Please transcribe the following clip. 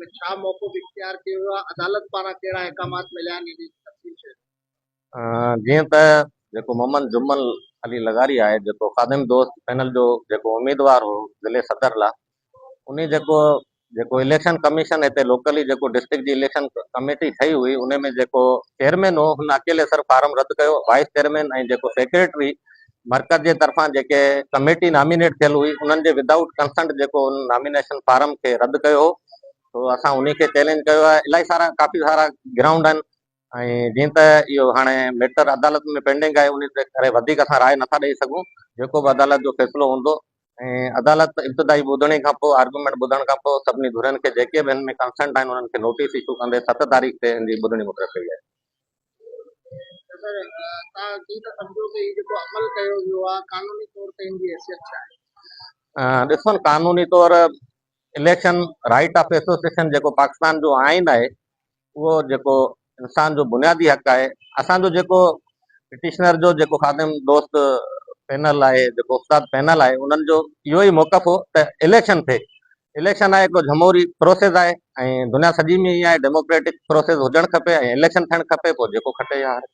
ان ۾ ڇا موقف اختيار ڪيو ويو آهي، عدالت پاران ڪهڙا احڪامات مليا آهن، ان جي تفصيل شيئر ڪيو. جيئن ته جيڪو محمد جمن علي لغاري آهي جيڪو خادم دوست پينل جو جيڪو اميدوار هو ضلعي صدر لا انهي جيڪو جيڪو اليڪشن ڪميشن هتي لوڪلي جيڪو ڊسٽرڪٽ جي اليڪشن ڪميٽي ٺهي هئي انهي ۾ جيڪو چيئرمين هو هن اڪيلي سر فارم رد ڪيو وائيس چيئرمين ۽ جيڪو سيڪريٽري مرڪز جي طرفان جيڪي ڪميٽي نامينيٽ ٿيل هئي انهن جي ودائوٽ ڪنسنٽ جيڪو ان نامينيشن فارم کي رد ڪيو هو سو اسان انهي کي چئلينج ڪيو آهي الاهي سارا ڪافي سارا گرائونڊ آهن ۽ جيئن ته اهو هاڻي ميٽر عدالت ۾ پينڊنگ آهي انهي تي ڪري وڌيڪ اسان راء نٿا ڏئي سگهون جيڪو به عدالت جو فيصلو هوندو ۽ عدالت ابتدائي ٻڌڻي کان پوء آرگيومينٽ ٻڌڻ کان پوء سڀني ڌرين کي جيڪي به هن ۾ ڪنسنٽ آهن انهن کي نوٽيس اشو ڪندي ست تاريخ تي هن جي ٻڌڻي مقرر ڪئي آهي. سر توهان ڪيئن ٿا سمجهو ته هي جيڪو عمل ڪيو ويو آهي قانوني طور تي ان جي حيثيت ڇا آهي؟ ڏسو نه قانوني طور اليڪشن رائيٽ آف ايسوسيئيشن جيڪو پاڪستان جو آئين آهي اهو جيڪو انسان جو بنيادي حق آهي اسان جو جيڪو پٽيشنر جو جيڪو خادم دوست پينل آهي جيڪو استاد پينل آهي انهن جو اهو ئي موقف هو ته اليڪشن ٿئي اليڪشن آهي هڪڙو جمهوري پروسيس آهي ۽ دنيا سڄي ۾ ائين آهي ڊيموڪريٽڪ پروسيس هجڻ کپي ۽ اليڪشن ٿيڻ کپي پوء جيڪو کٽي يا هاري.